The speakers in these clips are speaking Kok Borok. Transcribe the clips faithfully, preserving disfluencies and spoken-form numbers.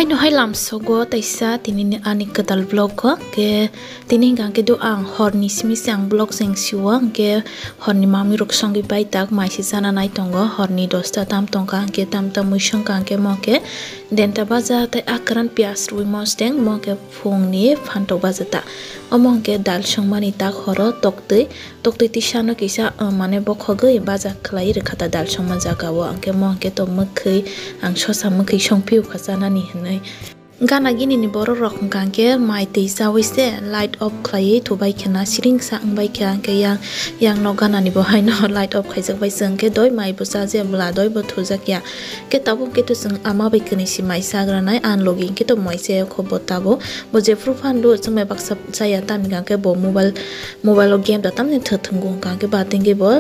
Nohai lamsogo taisa tini ni ani kwtal vlog o, ke tini hingka ke do ang horni simi se ang vlog jeng siwo, ke horni mami rok songwi pai tak mai se chana nai tongo, horni dosta tam tongka, ke tam tam mui songka, ke mo ke denta baja tai akran pias rwi mosdeng, mo ke phungni phantok baja ta. Omo hwnkhe dal songmani tak horo toktwi, toktwi tisano kisa, uh, mane bokhogwi baja khlai rwkha ta dal songma jaga o. Hwnkhe mo hwnkhe to mwkhwi, ang sosa mwkhwi songphiyokha chanani hinwi. Gana gini ni borok rok hwnkha hwnkhe mai twi chawi se light off khlaiwi thubai khna siring sa wngbai kha, hwnkhe yang, yang nok gana ni bo haino light off khaijak bai se hwnkhe doi mai bo chajakya bwla doi bo thujakya. Hwnkhe tabuk hwnkhe to chwng ama bai kwnwi si mai chagranai, ang logi hwnkhe to mai chaya kho bo tabuk. Bo jephru phan do chwng bai baksa chaya, tamni hwnkha khe bo mobile, mobile o game da tamni thwthwngo hwnkha khe ba tingwi bo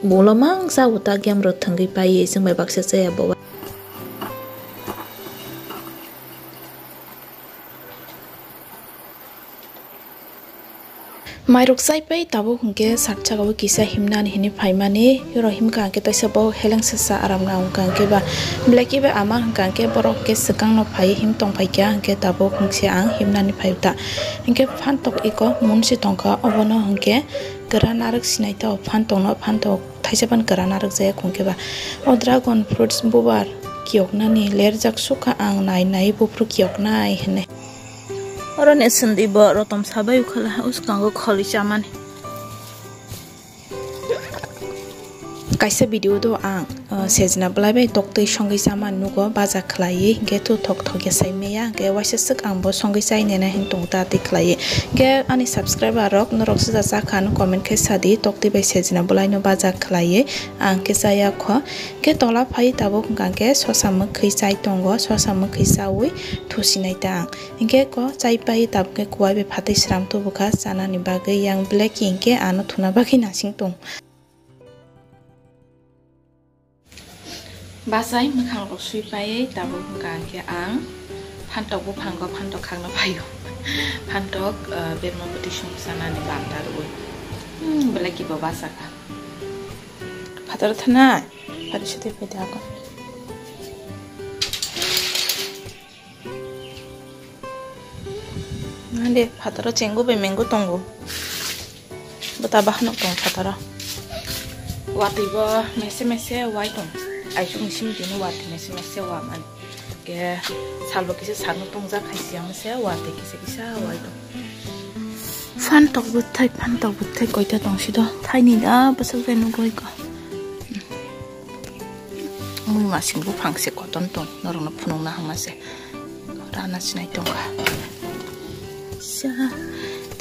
ulo mang chago ta game rok thwngwi paiwi chwng bai baksa chaya bo. Mairok chaipai tabuk hwnkhe sak saka o kisa himnani hinwi phaimani, oro himkha hwnkhe taisa bo heleng sasa aram nang wngkha hwnkhe ba belai khe ba ama hwnkha hwnkhe borok hwnkhe swkang no phaiwi him tongphaikha hwnkhe tabuk hwnkhe ang himnani phaiwi ta hwnkhe phantok iko munsi tongkha obono hwnkhe kwran narwk sinai ta o phantok no phantok. Thaisa ban kwran narwk jaya khungkhe ba. O dragon fruits bubar kiyoknani lerjak sukha ang nai nai buphru kiyoknai hinwi. Oro ni swndwi bo rotom sabai ukhala uskango kholi chamani. Kaisa video do ang, uh, sejna bwlai bai toktwi songwi chamani nugo baja khlaiwi hwnkhe to thok thok ya sai maya hwnkhe waisa swk ang bo songwi chai nai nai hin tong ta twi khlaiwi. Hwnkhe ani subscriber rok norok swja chakha ano comment khe sadi toktwi bai sejna bwlai no baja khlaiwi. Ang khe chaya kho. Khe tola phai tabuk hwnkha khe sosa mwkhwi chai tongo, sosa mwkhwi chaui thusinai ta ang. Hinkhe ko chai pai tabuk khe kuwai bai phatwi sram tubukha chanani bagwi, yang belai khe hinkhe ano thuna bagwi nasing tong. Bachai mwkhang rok sui paiwi tabuk hwnkha khe ang phantok buphango phantok khakno phaio. Phantok, ah, berma bwtwi song chanani banta rwui. Hmm, belai kibo bachakha. Phataro thanai, phataro sotwi phaidi ako. Nande phataro chengo bai mengo tongo. Bota bahano tong phataro. Watwi bo mese mese wai tong. Aisuk ni simi tini watwi mese mese wa mani. Ke salbo kisa sanu tong jak hai siya mese watwi kisa kisa wai tong. Phantok bwthai, phantok bwthai koita tong sido. Thaini da bwswk bai nugui ko. Mui masing buphang se koton tong, norokno phunukna hama se. Rana sinai tongkha. Sa,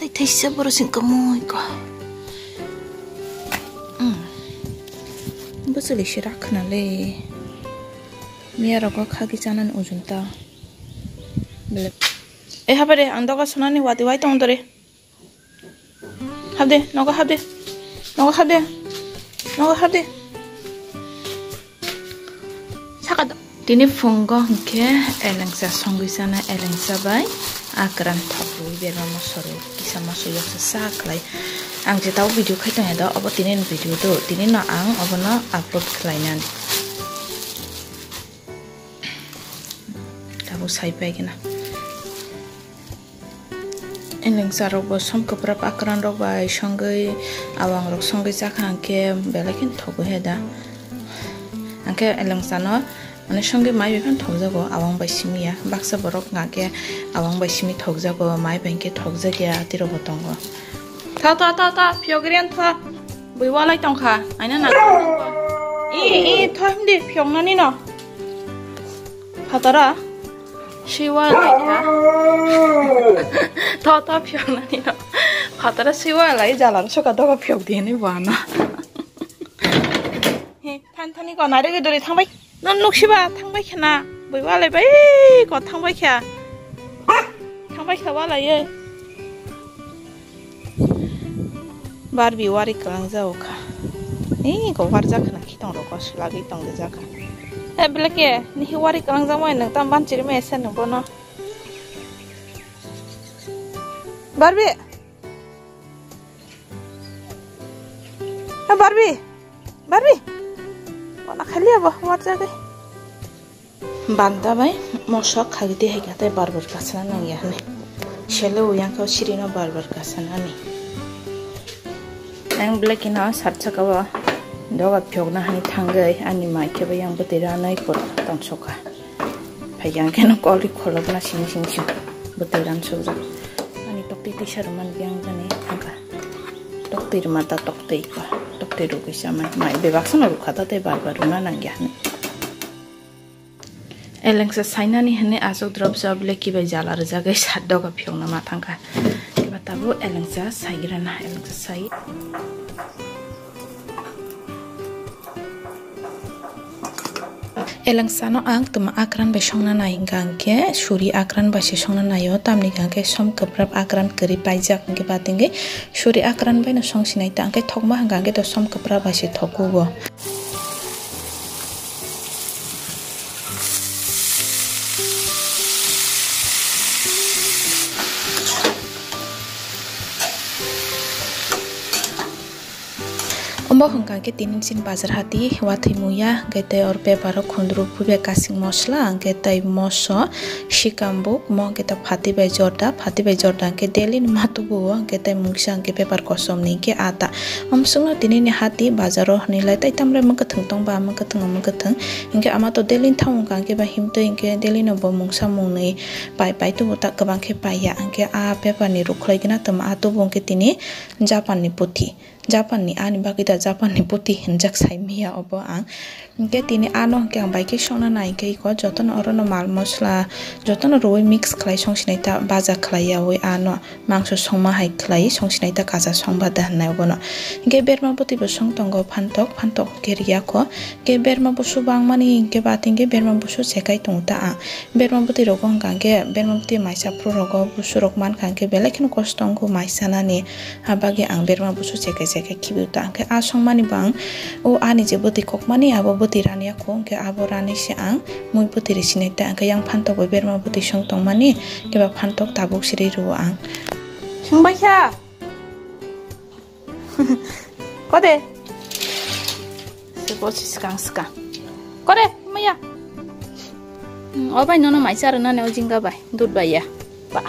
tai thaisa borok sing kamui ko. Hmm. Bwswli se rakhna le. Miya rogo khagwi chanani ujunta. Bele. E hapare, ang doga sunani wati wai tong dore. Habde, nogo habde. Nogo habde. Nogo habde. Saka do. Tini phungo hwnkhe elengsa songwi chana elengsa bai akran thok rwui berma moso rwui kisa moso yoksa sa khlai. Ang je tabo video khai tongya do, obo tini ni video do. Tini no ang obono upload khlai nani. Tabuk sai pai gana. Elengsa rok bo som kwprap akran rok bai songwi awang rok songwi chakha hwnkhe belai kheno thogo he da. Hwnkhe elengsa no mane songwi mai bai phano thokjago awang bai simi ya. Baksa borok hwnkha khe awang bai simi thokjago mai bai hwnkhe thokjakya tei rok bo tongo. Tha tha tha tha phiyok riyan tha. Bui walai tongkha, aina na tongkha. I, i, thoi himdi, phiyoknani no. Phatara, sui walai kha. Tho, tho, phiyoknani no. Phatara sui walai, jalan suka dogo phiyok di hini bo ano. He, than thani ko, nari gwi dori thangbai. Non nuksiba thangbai khena, bui walai bai ko thangbai kha. Thangbai kha walai ye. Barbie wari kwlangjao kha. Ee, go warjak khna khitong rok swlagwi tongrijak kha. He belai khe, nihi wari kwlangjak mai nwng tam banchiri mai se nwng bono. Barbie! He Barbie! Barbie! Bono khaliya bo warjagwi. Banta bai mosok khagwi tei hai khe tei barbar kasana nangya hwnwi. Sele o yang khe o sirino barbar kasanani. Ang belai kheno sat saka o doga phiyokna hani thangwi ani mai khe bai yang bwtwi ranai pura tongsoka. Phai yang kheno kol ri kholobna sing sing sing bwtwi ran sujak. Ani toktwi tisa rwmani yang jani thangka. Toktwi rwma ta toktwi pa. Toktwi rwgwi chamani. Mai bebak sono rwkha ta tei barbar rwna nangya hwnwi. Elengsa sainani hwnwi aswk drop jabole kibai jala rwjagwi sat doga phiyokna ma thangkha. Kiba tabuk elengsa saigrana, elengsa sai. Elengsano ang twma akran bai songna nai hwnkha hwnkhe suri akran bai se songna naio, tamni hwnkha hwnkhe som kwprap akran kwrwi paijak hwnkhe batingwi suri akran baino songsinai ta hwnkhe thokma hwnkha hwnkhe to som kwprap bai se thokugo. Omo hwnkha khe tini chini bazar hati wathwi muya, hwnkhe tei oro beparo khundru phuibai kasing mosla, hwnkhe tei moso, sikambuk, mo hwnkhe tei phati bai jorda, phati bai jorda hwnkhe daily ni ma tubuo, hwnkhe tei mungsa hwnkhe bepar kosom ni hwnkhe ata. Omswkno tini ni hati bazaro hwnwi lai tai tamre mwkhwthwng tong ba mwkhwthwng mwkhwthwng, hwnkhe ama to daily ni thang wngkha hwnkhe ba himtwi hwnkhe daily no bo mungsa mungnwi pai pai tubu ta kwbang khe paiya, hwnkhe a bepar ni rukhlai gana tamo a tubu hwnkhe tini Japan ni puthi. Japan ni ani bagwi da Japan ni puthi hinjak sai miya obo ang. Hwnkhe tini ano hwnkhe ang bai khe songna nai khe iko jotono orono mal mosla jotono rwui mix khlai songsinai ta baja khlai yaui ano mangso songma hai khlai songsinai ta kacha songba da hwnwi obono. Hwnkhe berma bwtwi bo song tongo phantok, phantok hwnkhe riyakho. Hwnkhe berma busu bangmani hwnkhe bating khe berma busu chekai tongo ta ang. Berma bwtwi rogo hwnkha hwnkhe berma bwtwi maisa phuru rogo busu rok mankha hwnkhe belai kheno kosto wngkho mai sanani. Habagwi ang berma busu chekai chekai khibiu ta hwnkhe a songmani bo ang o ani je bwtwi kokmani abo bwtwi rani yakho hwnkhe abo rani se ang mui bwtwi ri sinai ta hwnkhe yang phantok bai berma bwtwi song tongmani khe ba phantok tabuk siri rwo ang. Songbaikha. Kode. Sebo si skang skang. Kode, maya. Hmm, o bai nono mai chara nani o jinga bai. Dud bai ya. Ba.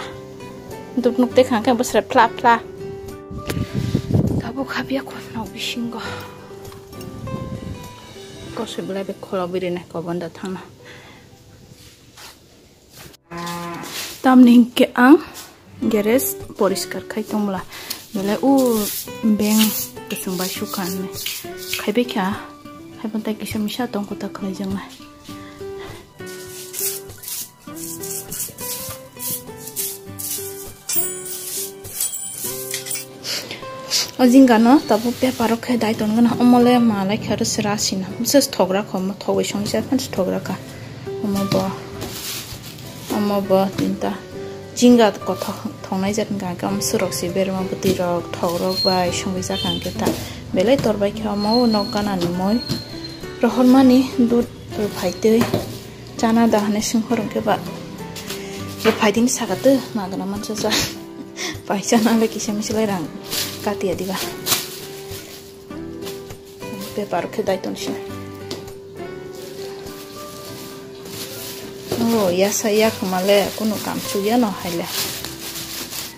Dud nuk te khang khe bosre phla phla. Tabuk habya ko nok bisingo. Kosoi belai be kholo biri nai kobon da thangna. Tamni hwnkhe ang garage poriskar khai tongmwla. Belai o beng kwchwng bai sukha hinwi. Khaibai kha, haiphano tai kisa misa tongkho ta khlaijaknai. O jinga no tabuk paper rok khe dai ton gana, omo le malai khe aro se rasina. Bwswk thogra kho, omo thogwi songwi sa phano se thogra kha. Omo bo, omo bo tinta jinga kothok thongnai jat hwnkha hwnkhe omo swrok se berma bwtwi rok thok rok bai songwi jak hwnkhe ta belai tor bai khe omo o nok gana ni moi rohormani dud rwphai twi chana da hwnwi swngkhor hwnkhe ba rwphai tini saka twi magwna mansa sa. Paisa nang le kisa misa lai rang katiya diba. Paper khe dai ton sina. Oh, yasa ya khoma le kunu kam chukya no hai le.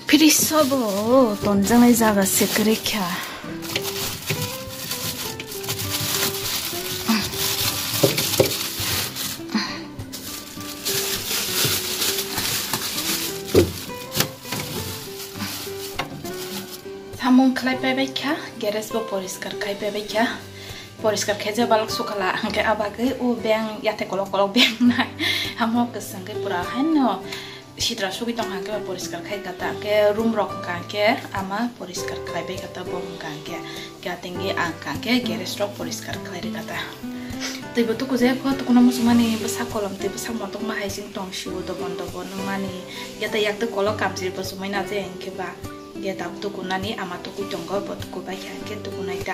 Phiri sobo tonjaknai jaga se kwrwi kha. Samung khlai paibai kha, garage bo poriskar khai paibai kha. Poriskar khe je balok sukhala, hwnkhe a bagwi o beng yate kolok kolok beng nai. Amo kwchwng khe pura haino sitra sugwi tong hwnkhe ba poriskar khai kha ta. Hwnkhe room rok hwnkha hwnkhe ama poriskar khlai bai kha ta bo hwnkha hwnkhe. Khe atengwi ang hwnkha hwnkhe garage rok poriskar khlai rwkha ta. Twibo tuku je kho, tukuna muchungmani bwsa kolom tei bwsa motokma hai chwng tong sio dobon dobon wngmani. Yata yaktu kolok kamchwlwi bo chumui na je hwnkhe ba. Ge tabuk tukunani ama tukui tongo, bo tukubai kha hwnkhe tukunai ta.